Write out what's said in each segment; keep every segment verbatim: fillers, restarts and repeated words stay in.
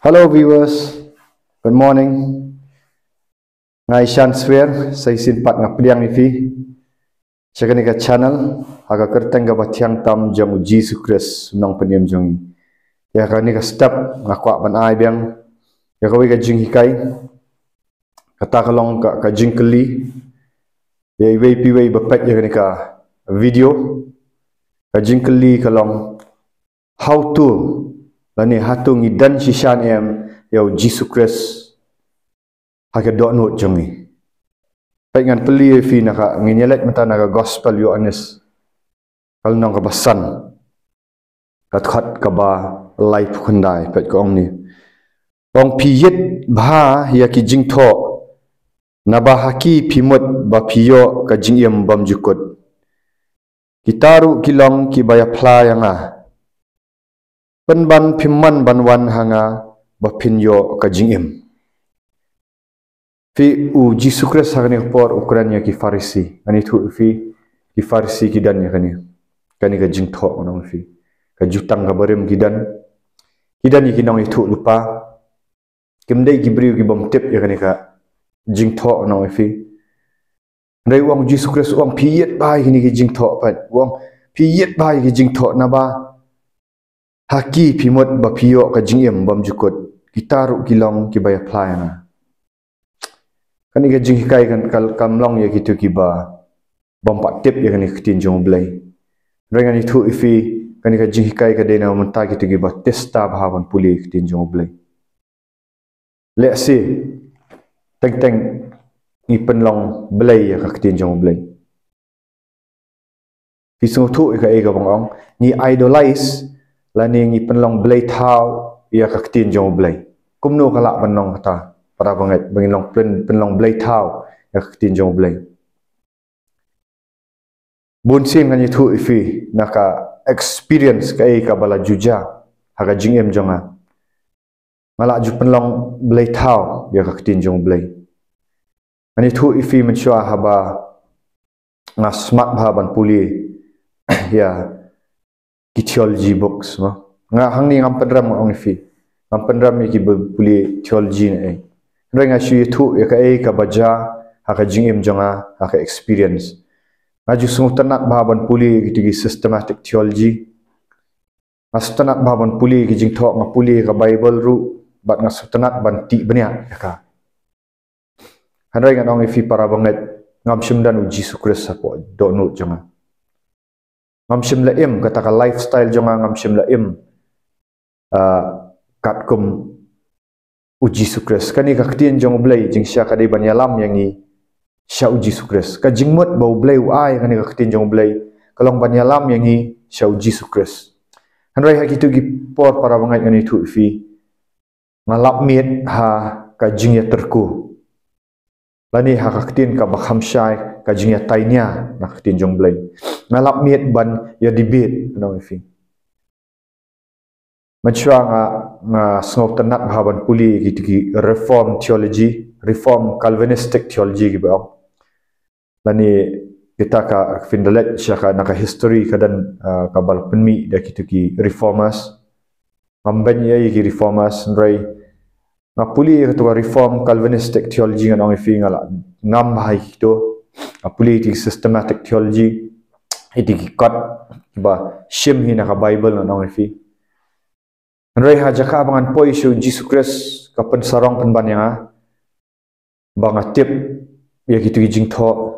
Hello viewers, good morning. Nga i Shan Swer, sa shisien pat nga pdiang ïa phi sha kane ka channel ha ka kyrteng kaba thiang tam jong u Jisu Khrist u nongpynim jong ngi. Ïa kane ka step nga kwah ban ai biang ïa kawei ka jinghikai. Kata ka long ka, ka jingkylli ïa iwei pa iwei ba peit ïa kane ka video. Ka jingkylli ka long, hato lane hato ngi don shisha ne em ïa u Jisu Khrist ha ka dohnud jong ngi? Peit, ngan pule ïa phi na ka, ngin ïa leit mynta na ka Gospel Ïoannis, ka lynnong kaba san, ka dkhot kaba laiphew khyndai. Peit, ka ong kumne: Ong, phi ïit bha ïa ki jingthoh, naba ha ki phi mut ba phi ïoh ka jingim bymjukut. Kita ruh ki long kiba ïaphla ïa nga. Pynban phim mon ban wan ha nga ba phin ïoh ka jingim. Phi, u Jisu Khrist ha kane ka por u kren ïa ki Pharisi. Ngan ïathuh ïa phi, ki Pharisi ki don ïa kane, kane ka jingthoh, ngan ong ïa phi. Ka jutang kaba rim ki don. Ki don ïa ki nongïathuhlypa. Kim dei ki briew ki bym tip ïa kane ka jingthoh, ngan ong ïa phi. Hynrei u ong, Jisu Khrist u ong, phi ïit bha ïa kine ki jingthoh, peit. U ong, phi ïit bha ïa ki jingthoh, naba ha ki phi mut ba phi ïoh ka jingim bymjukut. Kita ruh ki long kiba ïaphla ïa nga. Kane ka jinghikai kan, kan, kan long ïa kito kiba bym pat tip ïa kane ka ktien jong u Blei. Hynrei ngan ïathuh ïa phi, kane ka jinghikai ka dei na mynta kito kiba tista bha ban pule ïa ka ktien jong u Blei. Lehse teng teng ngi pynlong blei ïa ka ktien jong u Blei. Phi sngewthuh ïa kaei kaba nga ong? Ngi idolize lane ngi pynlong blei thaw ïa ka ktien jong u Blei. Kumno ka lah ban long kata, para bangeit, ba ngin long pyn-, pynlong blei thaw ïa ka ktien jong u Blei? Bun sien ngan ïathuh ïa phi na ka experience kaei kaba la ju jia ha ka jingim jong nga. Nga la ju pynlong blei thaw ïa ka ktien jong u Blei. Ngan ïathuh ïa phi mynshuwa haba nga smat bha ban pule ïa ki theology books, mo. Nga hangne ngam pynrem, nga ong ïa phi, ngam pynrem ïa kiba pule theology ne ei. Hynrei nga shu ïathuh ïa kaei kaba jia ha ka jingim jong nga, ha ka experience. Nga ju sngewtynnat bha ban pule ïa kito ki systematic theology. Nga sngewtynnat bha ban pule ïa ki jingthoh, nga pule ïa ka Bible ruh, bad nga sngewtynnat ban tih bniah ïa ka. Hynrei ngan ong ïa phi, para bangeit, ngam shym don u Jisu Khrist hapoh dohnud jong nga. Ngam shym la im, kata ka lifestyle jong nga ngam shym la im, ah, katkum u Jisu Khrist. Kane ka ktien jong u Blei, jingshisha ka dei ban ïalam ïa ngi sha u Jisu Khrist. Ka jingmut ba u Blei u ai kane ka ktien jong u Blei, ka long ban ïalam ïa ngi sha u Jisu Khrist. Hynrei ha kito ki por, para bangeit, ngan ïathuh ïa phi, nga lap miet ha ka jingïatyrko, lane ha ka ktien kaba kham shai, ka jingïatainia na ka ktien jong u Blei. Nga lap miet ban ïa debate, ngan ong ïa phi. Mynshuwa nga, nga sngewtynnat bha ban pule ïa kito ki reform theology, reform Calvinistic theology kiba ong. Lane kita ka, phin da leit sha ka, na ka history ka don, ah, kaba la pynmih da kito ki reformers. Ngam beiñ ei ïa ki reformers, hynrei nga pule ïa kato ka reform Calvinistic theology, ngan ong ïa phi, nga la ngam bha ïa kito. Nga pule ïa kito ki systematic theology, ïa kito ki kot kiba shim hi na ka Bible, ngan ong ïa phi. Hynrei ha jaka ba ngan poi sha u Jisu Khrist, ka pynsarong pynban ïa nga ba nga tip ïa kito ki jingthoh.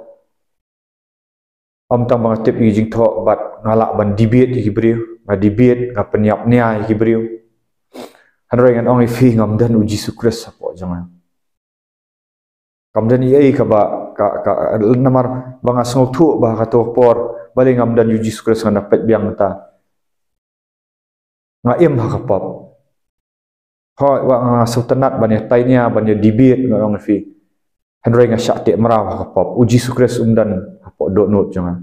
Ym tang ba nga tip ïa ki jingthoh, bad nga lah ban debate ïa ki briew, nga debate, nga pynïap nia ïa ki briew. Hynrei ngan ong ïa phi, ngam don u Jisu Khrist hapoh jong nga. Kam don ei ei kaba, ka, ka, namar ba nga sngewthuh ba ha kato ka por, balei ngam don u Jisu Khrist, ngan da peit biang mynta. Nga im ha ka pop. Hooid, wat nga sngewtynnat ban ïa tainia, ban ïa debate, ngan ong ïa phi. Hynrei nga shah teh mraw ha ka pop. U Jisu Khrist um don hapoh dohnud jong nga.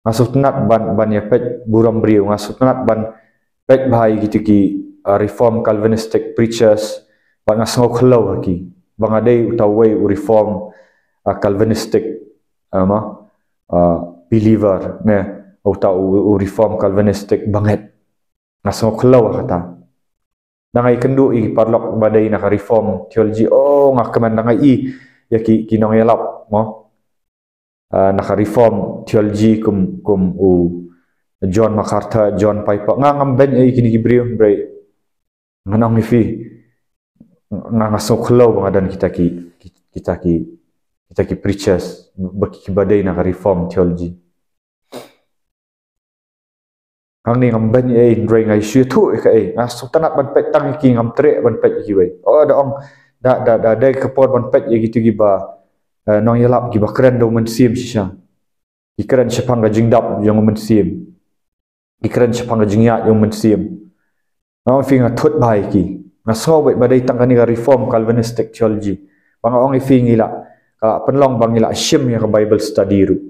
Nga sngewtynnat ban, ban ïa peit burom briew, nga sngewtynnat ban peit bha ïa kito ki, ah, reform Calvinistic preachers, bad nga sngew khlaw ha ki. Ba nga dei uta uwei u reform, ah, Calvinistic, ah, ma, ah, believer, ne, uta u, u reform Calvinistic bangeit. Nga sngew khlaw ha kata. Dang ai kynduh ïa ki paralok ba dei na ka Reform theology. Oh, nga kmen dang ai ïa ki, ki nongïalap, mo. Ah, na ka Reform theology kum, kum u John MacArthur, John Piper. Nga ngam beiñ ïa kine ki briew, briew. Ngan ong ïa phi, nga, nga sngew khlaw ba nga don kita ki, ki, kita ki, kita ki preachers ba ki, kiba dei na ka Reform theology. Hangne ngam beiñ ei, hynrei nga shu ïathuh ïa kaei. Nga sngewtynnat ban peit tang ïa ki, ngam treh ban peit ïa kiwei. Oh, da ong, da, da, da dei ka por ban peit ïa kito kiba, eh, nongïalap kiba kren da u Mynsiem shisha. Ki kren shaphang ka jingdap jong u Mynsiem. Ki kren shaphang ka jingïaid jong u Mynsiem. Nga ong ïa phi, nga thut bha ïa ki. Nga sngew beit ba dei tang kane ka Reform Calvinistic theology. Ba nga ong ïa phi, ngi lah, ka lah pynlong ba ngi lah shim ïa ka Bible study ruh.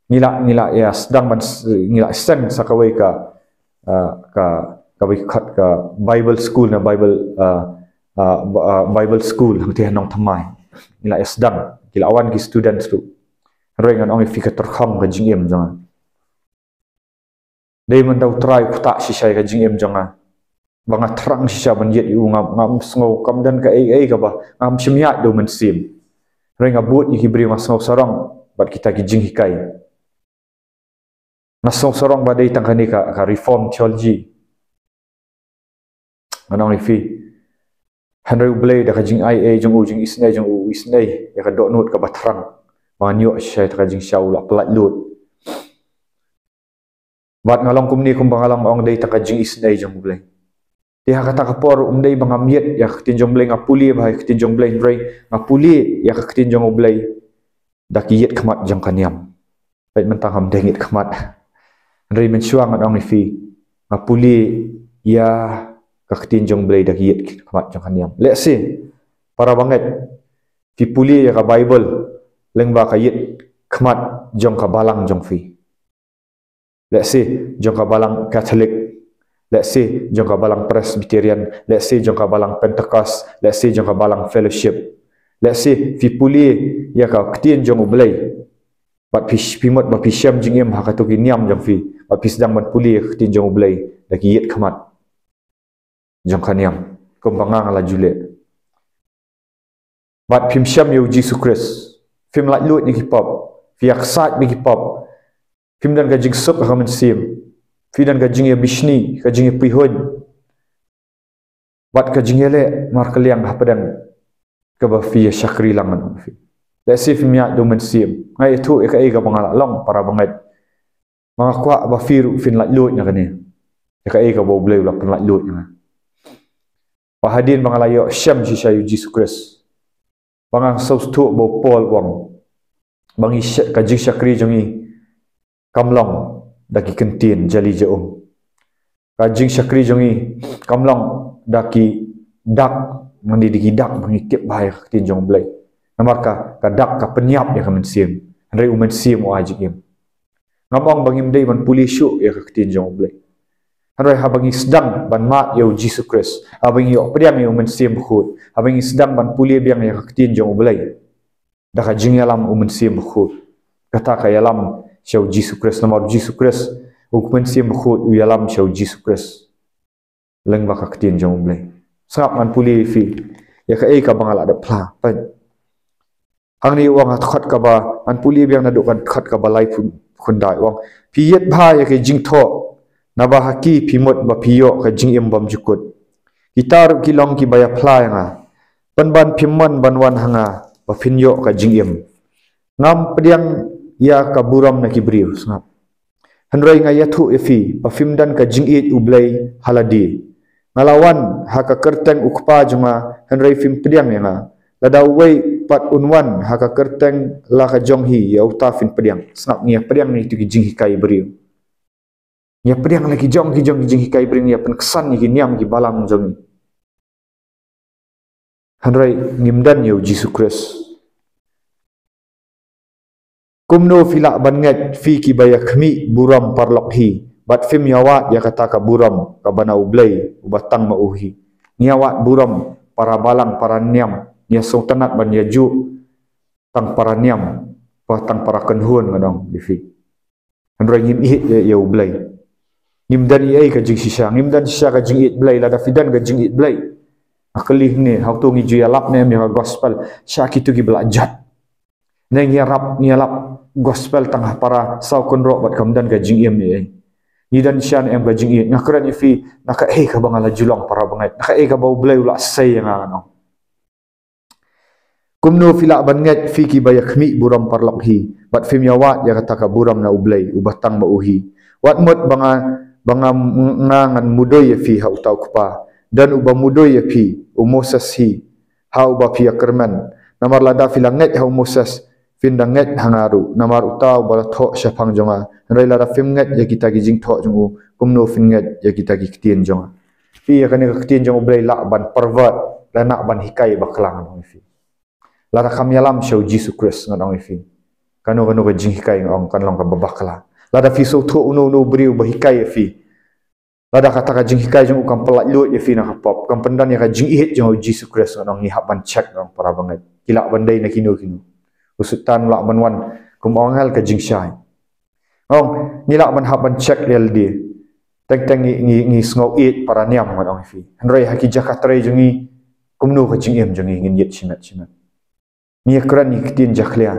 Ngi lah, ngi lah ïa sdang ban s-, ngi lah seng sa kawei ka, ah, ka, kawei ka, ka Bible school, na Bible, ah, ah, ba-, ah, Bible school hangtei ha Nongthymmai. Ngi lah ïa sdang, ki lah wan ki students ruh. Hynrei ngan ong ïa phi, ka tyrkhong ka jingim jong nga. Dei ban da u Trai u ktah shisha ïa ka jingim jong nga. Ba nga thrang shisha ban ïeit ïa u, nga, ngam sngew kam don kaei kaei kaba, ngam shym ïaid da u Mynsiem. Hynrei nga bud ïa ki briew, nga sngew sarong bad kita ki jinghikai. Nga sngew sarong ba dei tang kane ka, ka Reform theology. Ngan ong ïa phi, hynrei u Blei da ka jingai ei jong u, jingisynei jong u, u isynei ïa ka dohnud kaba thrang. Ba ngan ïoh shisha ïa ka jingshisha, u la pynlait luid. Bad nga long kumne kumba nga long, ong, dei tang ka jingisynei jong u Blei. Te ha kata ka por um dei ba ngam ïeit ïa ka ktien jong u Blei, nga pule bha ïa ka ktien jong u Blei, hynrei nga pule ïa ka ktien jong u Blei da ki ïit khmat jong ka niam. Peit, mynta ngam dei ïit khmat. Hynrei mynshuwa ngan ong ïa phi, nga pule ïa ka ktien jong u Blei da ki ïit khmat jong ka niam. Lehse para bangeit, phi pule ïa ka Bible lyngba ka ïit khmat jong ka balang jong phi. Lehse jong ka balang Catholic, lehse jong ka balang Presbyterian, lehse jong ka balang Pentecost, lehse jong ka balang Fellowship. Lehse phi pule ïa ka ktien jong u Blei, bad phi, phi mut ba phi shem jingim ha kato ki niam jong phi, bad phi sdang ban pule ïa ka ktien jong u Blei da ki ïit khmat jong ka niam, kumba nga, nga la ju leh. Bad phim shem ïa u Jisu Khrist, phim laitluid na ki pop, phi ïaksaid bad ki pop, phim don ka jingsuk ha ka mynsiem, phi don ka jingïabishni, ka jingïapihuiñ, bad ka jingïaleh markylliang hapdeng kaba phi ïa shakri lang, ngan ong ïa phi. Lehse phim ïaid da u Mynsiem. Nga ïathuh ïa kaei kaba nga la long, para bangeit. Ba nga kwah ba phi ruh phin laitluid na kane, ïa kaei kaba u Blei u la pynlaitluid ïa nga. Ba hadien ba nga la ïoh shem shisha ïa u Jisu Khrist, ba nga sngewthuh ba u Paul u ong ba ngi sha-, ka jingshakri jong ngi kam long da ki kyntien jali ja um. Ka jingshakri jong ngi kam long da ki dak, mane da ki dak ba ngi tip bha ïa ka ktien jong u Blei. Namar ka, ka dak ka pynïap ïa ka mynsiem, hynrei u Mynsiem u ai jingim. Ngam ong ba ngim dei ban pule shuh ïa ka ktien jong u Blei. Hynrei haba ngi sdang ban mad ïa u Jisu Khrist, haba ngi ïoh pdiang ïa u Mynsiem Bakhuid, haba ngi sdang ban pule biang ïa ka ktien jong u Blei da ka jingïalam u Mynsiem Bakhuid, kata ka ïalam sha u Jisu Khrist. Namar u Jisu Khrist, u Mynsiem Bakhuid u ïalam sha u Jisu Khrist lyngba ka ktien jong u Blei. Sngap, ngan pule ïa phi ïa kaei kaba nga la dep phla. Peit. Hangne u ong ha dkhot kaba, ngan pule biang naduh ka dkhot kaba laiphew khyndai, u ong: Phi ïit bha ïa ki jingthoh, naba ha ki phi mut ba phi ïoh ka jingim bymjukut. Kita ruh ki long kiba ïa phla ïa nga. Pynban phim mon ban wan ha nga ba phin ïoh ka jingim. Ngam pdiang ïa ka burom na ki briew, sngap. Hynrei nga ïathuh ïa phi ba phim don ka jingïeit u Blei ha lade. Nga la wan ha ka kyrteng u Kpa jong nga, hynrei phim pdiang ïa nga. Lada uwei pat un wan ha ka kyrteng la ka jong hi, ïa uta phin pdiang. Sngap, ngi ïa pdiang na kito ki jinghikai briew. Ngi ïa pdiang la ki jong ki jong ki jinghikai briew, ngi ïa pynksan ïa ki niam ki balang jong ngi. Hynrei ngim don ïa u Jisu Khrist. Kumno phi lah ban ngeit, phi kiba ïa khmih burom paralok hi, bad phim ïa wad ïa kata ka burom kaba na u Blei uba tang ma u hi? Ngi ïa wad burom para balang para niam, ngi ïa sngewtynnat ban ïa juh tang para niam, ba tang para kynhun, ngan ong ïa phi. Hynrei ngim ïeit ïa, ïa u Blei. Ngim don ei ei ka jingshisha, ngim don shisha ka jingïeit Blei, lada phi don ka jingïeit Blei. Nga kylli hangne, hato ngi ju ïalap ne em ïa ka gospel sha kito kiba la jot? Ne ngi ïarap, ngi ïalap gospel tang ha para saw kynroh bad kam don ka jingim ei ei? Ngi don shisha ne em ka jingïeit? Nga kren ïa phi, na kaei kaba nga la ju long para bangeit, na kaei kaba U Blei u la sei ïa nga, ngan ong. Kumno phi lah ban ngeit, phi kiba ïakhmih burom paralok hi, bad phim ïawad ïa kata ka burom na U Blei uba tang ma u hi? Wat mut ba nga, ba nga, nga ngan mudui ïa phi ha uta u kpa, don uba mudui ïa phi, u Moses hi, ha uba phi ïakyrmen. Namar lada phi la ngeit ha u Moses, phin da ngeit ha nga ruh, namar uta uba la thoh shaphang jong nga. Hynrei lada phim ngeit ïa kita ki jingthoh jong u, kumno phin ngeit ïa kita ki ktien jong nga? Phi, ïa kane ka ktien jong U Blei lah ban pervert, lah ban hikai bakla, ngan ong ïa phi. Lada kam ïalam sha U Jisu Khrist, ngan ong ïa phi, kano kano ka jinghikai, ngan ong, kan long kaba bakla. Lada phi sngewthuh uno uno u briew ba hikai ïa phi, lada kata ka jinghikai jong u kam pyllait lut ïa phi na ka pop, kam pyndon ïa ka jingïeit jong U Jisu Khrist, ngan ong, ngi hap ban check, ngan ong, para bangeit. Ki lah ban dei na kino kino. U Soitan u lah ban wan kum angel ka jingshai. Ngan ong, ngi lah ban hap ban check ïa lade. Teng teng ngi, ngi, ngi sngew ïeit para niam, ngan ong ïa phi. Hynrei ha ki jaka trei jong ngi, kumno ka jingim jong ngi, ngin ïeit shimet shimet? Ngi ïakren ïa ki ktien jakhlia.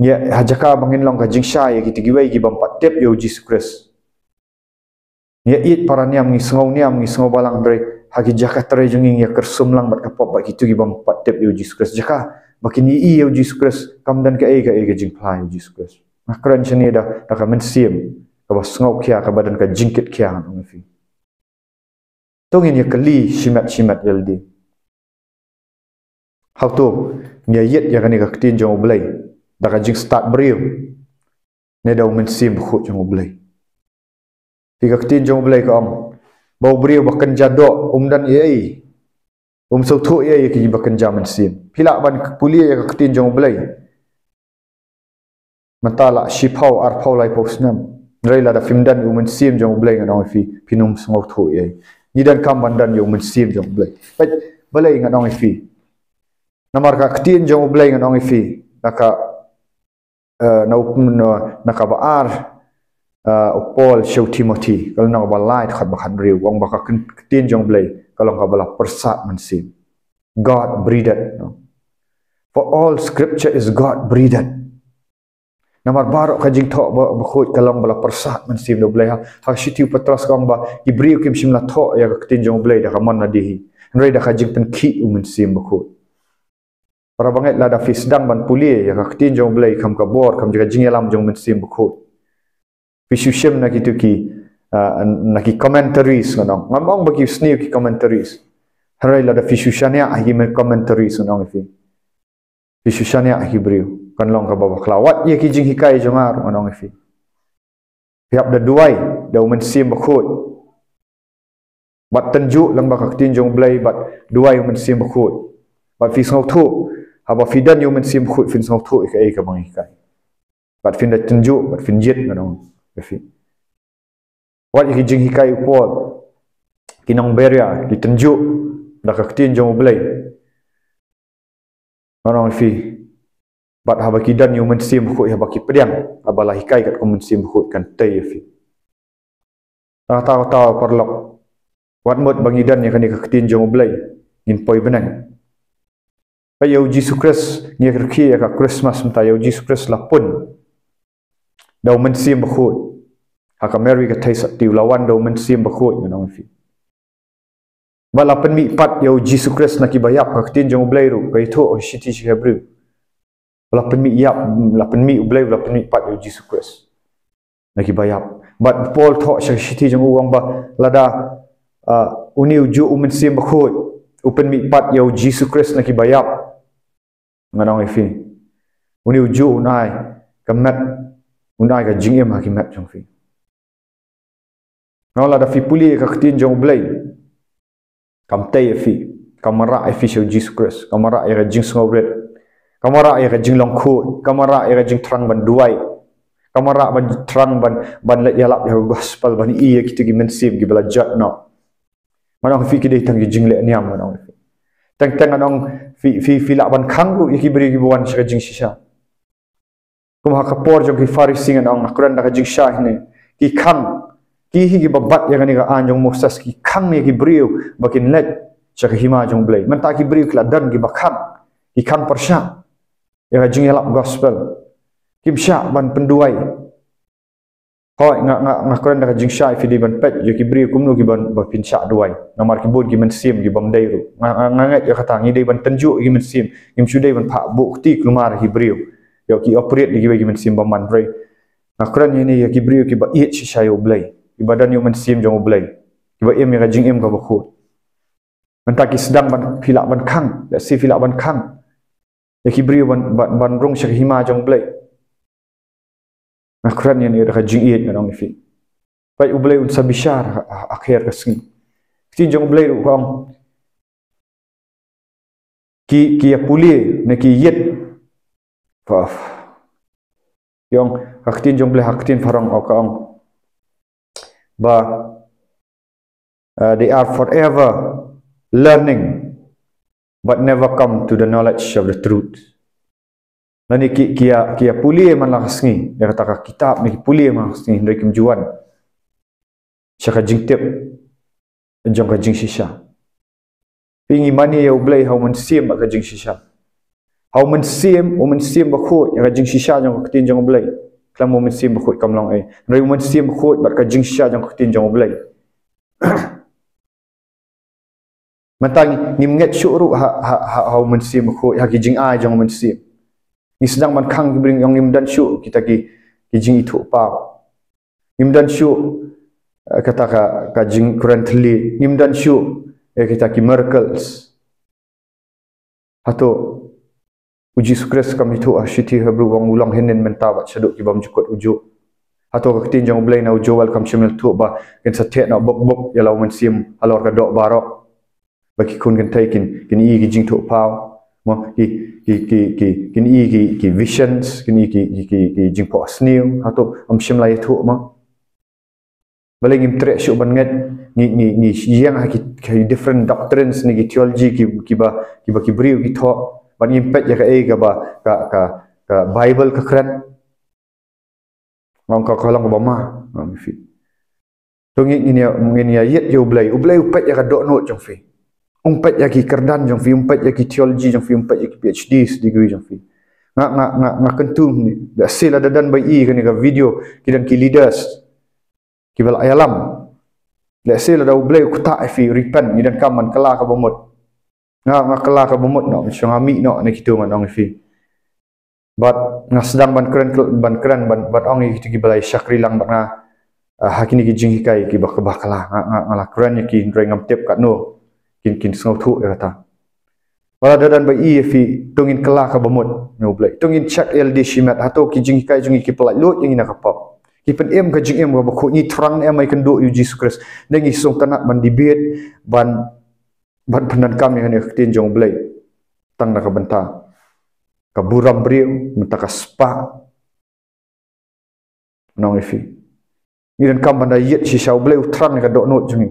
Ngi, ha jaka ba ngin long ka jingshai ïa kito kiwei ki bym pat tip ïa U Jisu Khrist, ngi ïeit para niam, ngi sngew niam, ngi sngew balang, hynrei ha ki jaka trei jong ngi, ngi ïakyrsum lang bad ka pop, bad kito ki bym pat tip ïa U Jisu Khrist. Jaka ba kin ïohi ïa U Jisu Khrist, kam don kaei kaei ka jingphla ïa U Jisu Khrist. Nga kren shane da, da ka mynsiem kaba sngewkhia, kaba don ka jingkitkhia, ngan ong ïa phi. To ngin ïakylli shimet shimet ïa lade. Hato ngi ïa ïeit ïa kane ka ktien jong U Blei da ka jingstad briew, ne da U Mynsiem Bakhuid jong U Blei? Phi, ka ktien jong U Blei ka ong ba u briew ba kynja doh um don ei ei, um sngewthuh ei ei ïa ki ba kynja mynsiem. Phi lah ban pule ïa ka ktien jong U Blei. Mynta la shiphew, arphew, laiphew snem, hynrei lada phim don ïa U Mynsiem jong U Blei, ngan ong ïa phi, phin ym sngewthuh ei ei. Ngi donkam ban don ïa U Mynsiem jong U Blei. Peit, balei ngan ong ïa phi? Namar ka ktien jong U Blei, ngan ong ïa phi, na ka, eh, na u, na, na kaba ar, eh, u Paul sha u Timothy, ka lynnong ba lai, dkhot ba khathynriew, u ong ba ka ktien jong U Blei ka long kaba la pyrsad mynsiem. God breathed, no? For all scripture is God breathed. Namar baroh ka jingthoh ba, bakhuid ka long ba la pyrsad mynsiem da U Blei. Ha, ha shithi u Petros ka ong ba ki briew kim shym la thoh ïa ka ktien jong U Blei da ka mon lade hi, hynrei da ka jingpynkhih U Mynsiem Bakhuid. Para bangeit, lada phi sdang ban pule ïa ka ktien jong U Blei, kham ka bor, kham ka jingïalam jong U Mynsiem Bakhuid, phi shu shim na kito ki, ah, na ki commentaries, ngan ong. Ngam ong ba ki sniew ki commentaries, hynrei lada phi shu shaniah ha ki commentaries, ngan ong ïa phi, phi shu shaniah ha ki briew, kan long kaba bakla. Wat ïa ki jinghikai jong nga ruh, ngan ong ïa phi, phi hap da duwai da U Mynsiem Bakhuid, bad tynjuh lang bad ka ktien jong U Blei, bad duwai U Mynsiem Bakhuid. Bad phi sngewthuh, haba phi don ïa U Mynsiem Bakhuid, phin sngewthuh ïa kaei kaba ngi hikai, bad phin da tynjuh, bad phin jied, ngan ong ïa phi. Wat ïa ki jinghikai u Paul, ki nong Beria ki tynjuh da ka ktien jong U Blei, ngan ong ïa phi. Bad haba ki don ïa U Mynsiem Bakhuid, haba ki pdiang, haba la hikai katkum U Mynsiem Bakhuid, kan tei ïa phi. Kata, kata, paralok, wat mut ba ngi don ïa kane ka ktien jong U Blei ngin poi bneng. Peit, ïa U Jisu Khrist, ngi ïa kyrkieh ïa ka Christmas mynta, ïa U Jisu Khrist la pun da U Mynsiem Bakhuid. Ha ka Mary ka theisotti, u la wan da U Mynsiem Bakhuid, ngan ong ïa phi. Ba la pynmih pat ïa U Jisu Khrist na ki ba ïap, ka ktien jong U Blei ruh ka ïathuh ha shithi sha ki Hebru. Ba la pynmih ïap, la pynmih, U Blei u la pynmih pat ïa U Jisu Khrist na ki ba ïap. Bad Paul thoh sha shithi jong u, u ong ba lada, ah, une ujuh U Mynsiem Bakhuid u pynmih pat ïa U Jisu Khrist na ki ba ïap, ngan ong ïa phi, une ujuh un ai ka met, un ai ka jingim ha ki met jong phi. Ngan ong, lada phi pule ïa ka ktien jong U Blei, kam tei ïa phi, kam wanrah ïa phi sha U Jisu Khrist, kam wanrah ïa ka jingsngewrit, kam wanrah ïa ka jinglong khuid, kam wanrah ïa ka jingthrang ban duwai, kam wanrah ban thrang ban, ban leit ïalap ïa ka gospel, ban ïohi ïa kito ki mynsiem kiba la jot noh. Ngan ong ïa phi, ki dei tang ki jingleh niam, ngan ong ïa phi. Teng teng ngan ong, phi, phi, phi lah ban khang ruh ïa ki briew kiba wan sha ka jingshisha. Kum ha ka por jong ki Pharisi, ngan ong, nga kren da ka jingshai hangne, ki khang Ki hi kiba bat ïa kane ka aiñ jong u Moses, ki khang ïa ki briew ba kin leit sha ka hima jong u Blei. Mynta ki briew ki la don kiba khang, ki khang pyrshah ïa ka jingïalap gospel. Kim shah ban pynduwai. Hooid, nga, nga, nga kren da ka jingshai, phi dei ban peit ïa ki briew kumno kiba, ba phin shah duwai. Namar ki bun ki mynsiem kibym dei ruh. Nga, nga, nga ngeit ïa kata, ngi dei ban tynjuh ïa ki mynsiem. Ngim shu dei ban phah buh kti kulmar ïa ki briew. Ïoh ki operate ïa kiwei ki mynsiem bymman, hynrei nga kren ïa kine ïa ki briew kiba ïeit shisha ïa u Blei, kiba don ïa u Mynsiem jong u Blei, kiba im ïa ka jingim kaba khuid. Mynta ki sdang ban, phi lah ban khang, lehse phi lah ban khang ïa ki briew ban, ban, ban rung sha ka hima jong u Blei. Nga kren ïa kane da ka jingïeit, nga ong ïa phi. Peit, u Blei un sa bishar ha, ha, ha ka sngi. Ka ktien jong u Blei ruh ka ong, ki, ki ïa pule ne ki ïit. Paf. Ïa ong, ka ktien jong u Blei ha ka ktien phareng, oh, ka ong ba, uh, they are forever learning but never come to the knowledge of the truth. Lane ki, ki ïa, ki ïa pule man la ka sngi ïa kata ka kitab, ne ki pule man la ka sngi, hynrei kim ju wan sha ka jingtip jong ka jingshisha. Phi, ngi mane ïa u Blei ha u Mynsiem bad ka jingshisha. Ha u Mynsiem, u Mynsiem Bakhuid, ïa ka jingshisha jong ka ktien jong u Blei. Khlem u Mynsiem Bakhuid kam long ei. Hynrei u Mynsiem Bakhuid bad ka jingshisha jong ka ktien jong u Blei. Mynta ngi, ngim ngeit shuh ruh ha, ha, ha, ha u Mynsiem Bakhuid, ha ki jingai jong u Mynsiem. Ngi sdang ban khang ki briew, ngim don shuh kita ki, ki jingithuhpaw. Ngim don shuh, eh, kata ka, ka jingkren thylli. Ngim don shuh, eh, kita ki miracles. Hato u Jisu Khrist kam ïathuh ha shithi Hebru ba u long hynnin mynta bad shaduh ki bymjukut u juh? Hato ka ktien jong u Blei na u Joel kam shym ïathuh ba kin sa theh noh bok bok ïa la u Mynsiem halor ka doh baroh, ba ki khun kynthei kin, kin ïohi ki jingthuhpaw, mo, ki, ki, ki, ki, kin ïohi ki, ki visions, kin ïohi ki, ki, ki, ki jingphohsniew? Hato ym shym la ïathuh, mo? Balei ngim treh shuh ban ngeit? Ngi, ngi, ngi ïeng ha ki, ki different doctrines ne ki theology ki, kiba, kiba ki briew ki thoh, bad ngim peit ïa kaei kaba ka, ka, ka Bible ka kren. Ngam, ka, ka long kaba ma, ngam fit. To ngi, ngin ïa, ngin ïa ïeit ïa u Blei. U Blei u peit ïa ka dohnud jong phi. Um peit ïa ki kyrdan jong phi, um peit ïa ki theology jong phi, um peit ïa ki PhD degree jong phi. Nga, nga, nga, nga kyntu ni. Lehse lada don ba ïohi kane ka video, ki don ki leaders kiba la ïalam. Lehse lada u Blei u ktah ïa phi, repent, ngi donkam ban kylla kaba mut. Nga, nga kylla kaba mut noh, shu nga mih noh na kito, ngan ong ïa phi. Bad nga sdang ban kren, ban kren, ban, ban ong ïa kito kiba la ïa shakri lang bad nga, ah, ha kine ki jinghikai kiba, kiba bakla. Nga, nga, nga la kren ïa ki, hynrei ngam tip katno kin, kin sngewthuh ïa kata. Wat la da don ba ïohi ïa phi, to ngin kylla kaba mut na u Blei. To ngin check ïalade shimet, hato ki jinghikai jong ngi ki pyllait luid ïa ngi na ka pop? Ki pynim ka jingim kaba khuid? Ngi thrang ne em ïakynduh ïa u Jisu Khrist? Ne ngi sngewtynnat ban debate, ban, ban pyndonkam ïa kane ka ktien jong u Blei tang na ka bynta ka burom briew, bynta ka spah? Ngan ong ïa phi, ngi donkam ban da ïeit shisha. U Blei u thrang ïa ka dohnud jong ngi.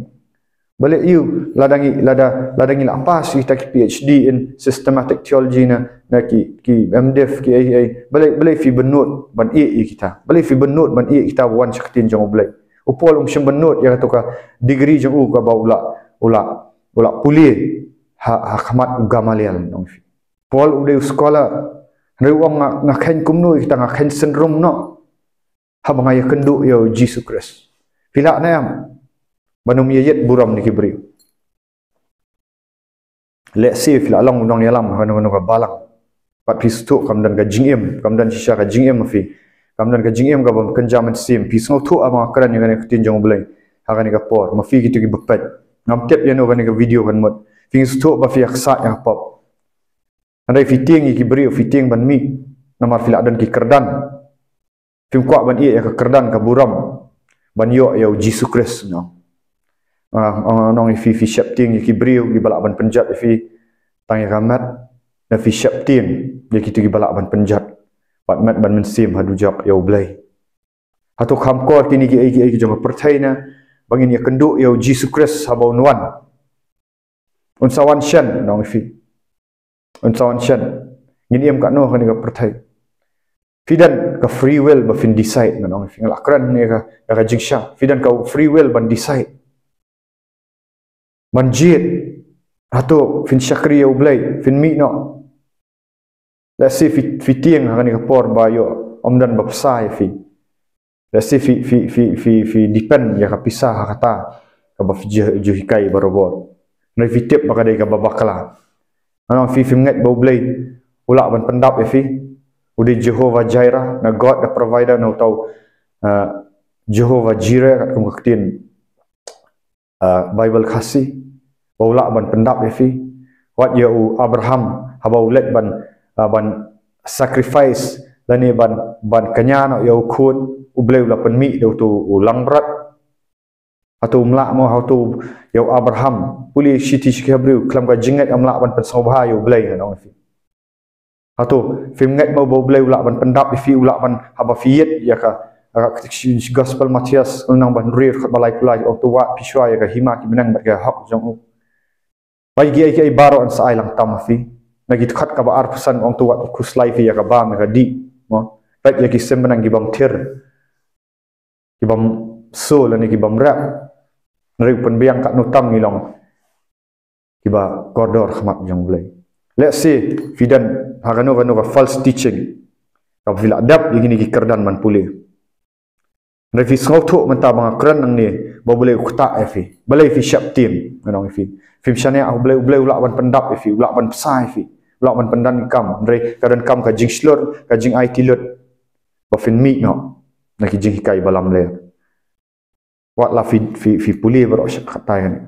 Balei ïa u, lada ngi, lada, lada ngi la pass ïa kita ki PhD in systematic theology na, na ki, ki MDiv, ki ei ei, balei, balei phi bynnud ban ïeh ïa kita? Balei phi bynnud ban ïeh ïa kita ba wan sha ka ktien jong u Blei? U Paul um shym bynnud ïa kato ka degree jong u kaba u la, u la, u la pule ha, ha khmat u Gamaliel, ngan ong ïa phi. Paul u dei u scholar. Hynrei u ong, nga, nga kheiñ kumno ïa kita, nga kheiñ synrum noh haba nga ïakynduh ïa u Jisu Khrist. Phi lah ne em ban ym ïa ïeit burom na ki briew? Lehse phi la long u nongïalam ha kano kano ka balang, bad phi sngewthuh kam don ka jingim, kam don shisha ka jingim ma phi. Kam don ka jingim kaba kynja mynsiem. Phi sngewthuh haba nga kren ïa kane ka ktien jong u Blei ha kane ka por, ma phi kito kiba peit? Ngam tip ïano kane ka video kan mut. Phi sngewthuh ba phi ïaksaid ïa ka pop. Hynrei phi tieng ïa ki briew, phi tieng ban mih, namar phi lah don ki kyrdan. Phim kwah ban ïeh ïa ka kyrdan ka burom ban ïoh ïa u Jisu Khrist, ngan ong. Ah, ngan ong ïa phi, phi sheptieng ïa ki briew kiba lah ban pynjot ïa phi tang ïa ka met, ne phi sheptieng ïa kito kiba lah ban pynjot bad met bad mynsiem ha dujok ïa u Blei? Hato kham kor kine kiei kiei ki jong ka pyrthei na ba ngin ïakynduh ïa u Jisu Khrist haba un wan? Un sa wan shen, ngan ong ïa phi. Un sa wan shen. Ngin im katno ha kane ka pyrthei? Phi don ka free will ba phin decide, ngan ong ïa phi, nga la kren ne ka, ka jingshah. Phi don ka free will ban decide. Ban jied, hato phin shakri ïa U Blei, phin mih noh. Let's say phi, phi tieng ha kane ka por ba ïoh ym don ba pisa ïa phi. Let's say phi, phi, phi, phi, phi depend ïa ka pisa ha kata kaba phi ju, ju hikai barabor. Hynrei phi tip ba ka dei kaba bakla. Ngan ong ïa phi, phim ngeit ba U Blei u lah ban pyndap ïa phi? U dei Jehovah Jireh, na God the provider, na uta u, uh, Jehovah Jireh, katkum ka ktien, uh, Bible Khasi, ba u lah ban pyndap ïa phi. Wat ïa u Abraham, haba u leit ban, uh, ban sacrifice, lane ban, ban kñia noh ïa u khun, U Blei u la pynmih da uto u langbrot. Hato um lah mo, hato ïa u Abraham, pule shithi sha ki Hebru, khlem ka jingngeit ym lah ban pynsngewbha ïa U Blei, ngan ong ïa phi. Hato phim ngeit mo ba U Blei u lah ban pyndap ïa phi, u lah ban, haba phi ïeit ïa ka, ka, ka gospel Mathaios, lynnong ba hynriew, dkhot ba laiphew lai, ong to wad phi shuwa ïa ka hima ki bneng bad ka hok jong u. Ba ïa kiei kiei baroh yn sa ai lang tam ha phi. Na ki dkhot kaba arphew san, ong to wad khuslai phi ïa ka bam ïa ka dih, mo. Peit ïa ki sim bneng ki bym thiar, ki bym shu lane ki bym rep. Hynrei u pynbiang katno tam ngi long kiba kordor ha khmat jong U Blei. Let's say phi don ha kano kano ka false teaching kaba phi la dep ïa kine ki kyrdan ban pule. Hynrei phi sngewthuh mynta ba nga kren nangne ba U Blei u ktah ïa phi. Balei phi sheptieng, ngan ong ïa phi? Phim shaniah ha U Blei, U Blei u lah ban pyndap ïa phi, u lah ban bsa ïa phi, u lah ban pyndonkam. Hynrei ka donkam ka jingshlur, ka jingaiti lut, ba phin mih noh na ki jinghikai ba lamler. Wat la phi, phi, phi pule baroh shi katta kane.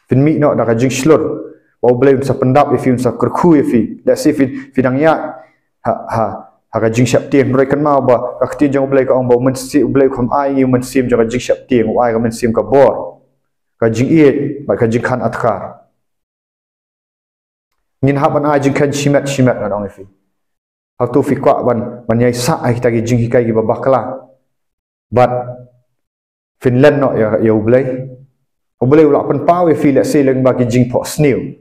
Phin mih noh da ka jingshlur ba U Blei un sa pyndap ïa phi, un sa kyrkhu ïa phi. Let's say phi, phi dang ïaid ha, ha, ha ka jingsheptieng. Hynrei kynmaw ba ka ktien jong U Blei ka ong ba U Mynsiem, U Blei um ai ïa ngi u mynsiem jong ka jingsheptieng, u ai ka mynsiem ka bor, ka jingïeit bad ka jingkhan adkar. Ngin hap ban ai jingkhein shimet shimet, ngan ong ïa phi. Hato phi kwah ban, ban ïaisah ïa kita ki jinghikai kiba bakla bad phin len noh ïa, ïa U Blei? U Blei u lah pynpaw ïa phi, let's say, lyngba ki jingphohsniew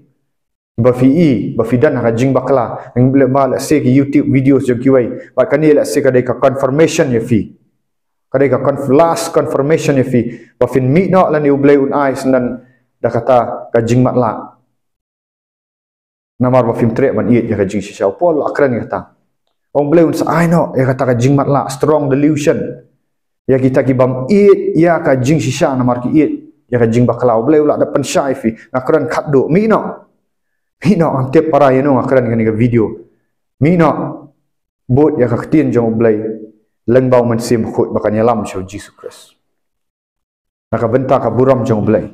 ba phi i, ba phi don ha ka jingbakla, lyngba, let's say, ki YouTube videos jong kiwei. Bad kane, let's say, ka dei ka confirmation ïa phi. Ka dei ka conf-, last confirmation ïa phi ba phin mih noh lane U Blei un ai sngewdon da kata ka jingmatlah. Namar ba phim treh ban ïeit ïa ka jingshisha. U Paul u la kren ïa kata. Ong U Blei un sa ai noh ïa kata ka jingmatlah, strong delusion, ïa kita ki bym ïeit ïa ka jingshisha namar ki ïeit ïa ka jingbakla. U Blei u la dep pynshai ïa phi. Nga kren khatduh, mih noh. Mih noh, ngam tip para ïano nga kren kane ka video. Mih noh. Bud ïa ka ktien jong U Blei lyngba U Mynsiem Bakhuid ba kan ïalam sha U Jisu Khrist. Na ka bynta ka burom jong U Blei.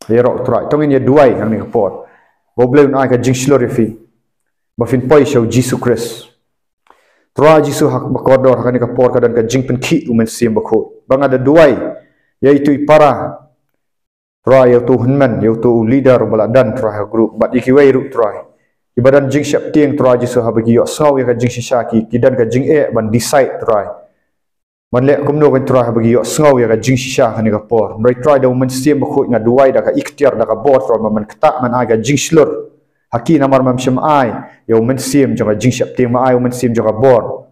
Ïaroh U Trai. To ngin ïa duwai hangne ka por ba U Blei un ai ka jingshlur ïa phi ba phin poi sha U Jisu Khrist. Trai Jisu, ha kaba kordor, ha kane ka por ka don ka jingpynkhih U Mynsiem Bakhuid. Ba nga da duwai ïa itu i para, Trai, ïa uto u hynmen, ïa uto u leader uba la don, Trai, ha group, bad ïa kiwei ruh, Trai, kiba don jingsheptieng, Trai Jisu, haba ki ïohsngew ïa ka jingshisha, ki, ki don ka jingeh ban decide, Trai, ban leh kumno, kan Trai, haba ki ïohsngew ïa ka jingshisha kane ka por. Hynrei Trai, da U Mynsiem Bakhuid nga duwai da ka iktiar, da ka bor, Trai, ba men ktah, men ai ka jingshlur ha ki, namar mem shym ai ïa u mynsiem jong ka jingsheptieng, me ai u mynsiem jong ka bor.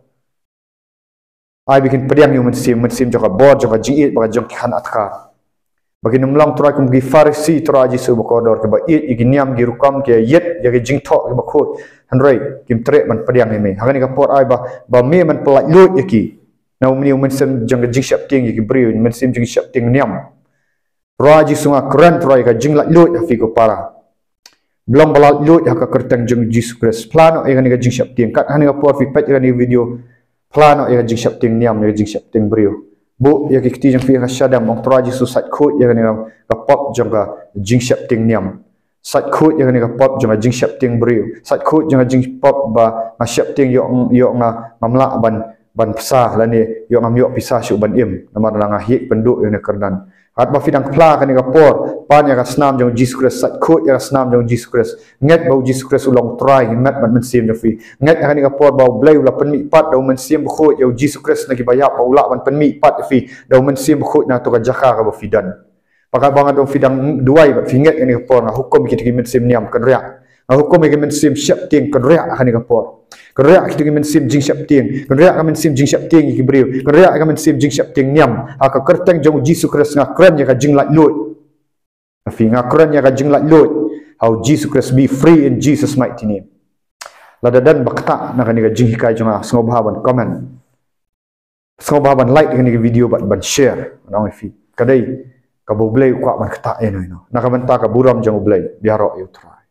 Ai ba kin pdiang ïa u mynsiem, mynsiem jong ka bor, jong ka jingïeit bad ka jingkhan adkar. Ba kin ym long, Trai, kum ki Pharisi, Trai Jisu, ba kordor, kiba ïeit ïa ki niam, ki rukom, ki ïeit ïa ki jingthoh kiba khuid, hynrei kim treh ban pdiang ïa me. Ha kane ka por ai ba, ba me men pyllait luid ïa ki. Na u mynsiem, u mynsiem jong ka jingsheptieng ïa ki briew, mynsiem jong ka jingsheptieng niam. Trai Jisu, nga kren, Trai, ka jinglaitluid ha phi ko para. Ba long ba laitluid ha ka kyrteng jong U Jisu Khrist. Phla noh ïa kane ka jingsheptieng. Kat hangne ka por phi peit ïa kane ka video, phla noh ïa ka jingsheptieng niam, ïa ka jingsheptieng briew. Buh ïa ki kti jong phi ha ka shadem, ong Trai Jisu, sait khuid ïa kane ka, ka pop jong ka jingsheptieng niam. Sait khuid ïa kane ka pop jong ka jingsheptieng briew. Sait khuid jong ka jingpop ba nga sheptieng, ïoh, ïoh nga, ngam lah ban, ban bsa, lane ïoh ngam ïoh pisa shuh ban im, namar nga ïeit pynduh ïa kane ka kyrdan. Katba phi dang phla kane ka por, pan ïa ka snam jong U Jisu Khrist, sait khuid ïa ka snam jong U Jisu Khrist. Ngeit ba U Jisu Khrist u long Trai, ngeit bad mynsiem jong phi. Ngeit ha kane ka por ba U Blei u la pynmih pat da U Mynsiem Bakhuid ïa U Jisu Khrist na kiba ïap, ba u lah ban pynmih pat ïa phi da U Mynsiem Bakhuid na kato ka jaka kaba phi don. Bad katba nga dang, phi dang duwai bad phi ngeit ha kane ka por, nga hukum ïa kita ki mynsiem niam, kynriah. Nga hukum ïa ka mynsiem sheptieng, kynriah ha kane ka por. Kynriah kito ki mynsiem jingsheptieng. Kynriah ka mynsiem jingsheptieng ïa ki briew. Kynriah ka mynsiem jingsheptieng niam. Ha ka kyrteng jong u Jisu Khrist nga kren ïa ka jinglaitluid. Nga phi, nga kren ïa ka jinglaitluid. Ha u Jisu Khrist, be free in Jesus' mighty name. Lada don ba ktah na kane ka jinghikai jong nga, sngewbha ban comment. Sngewbha ban like kane ka video bad ban share. Ngan ong ïa phi, ka dei kaba U Blei u kwah ban ktah ïano ïano. Na ka bynta ka burom jong U Blei, biang ïa U Trai.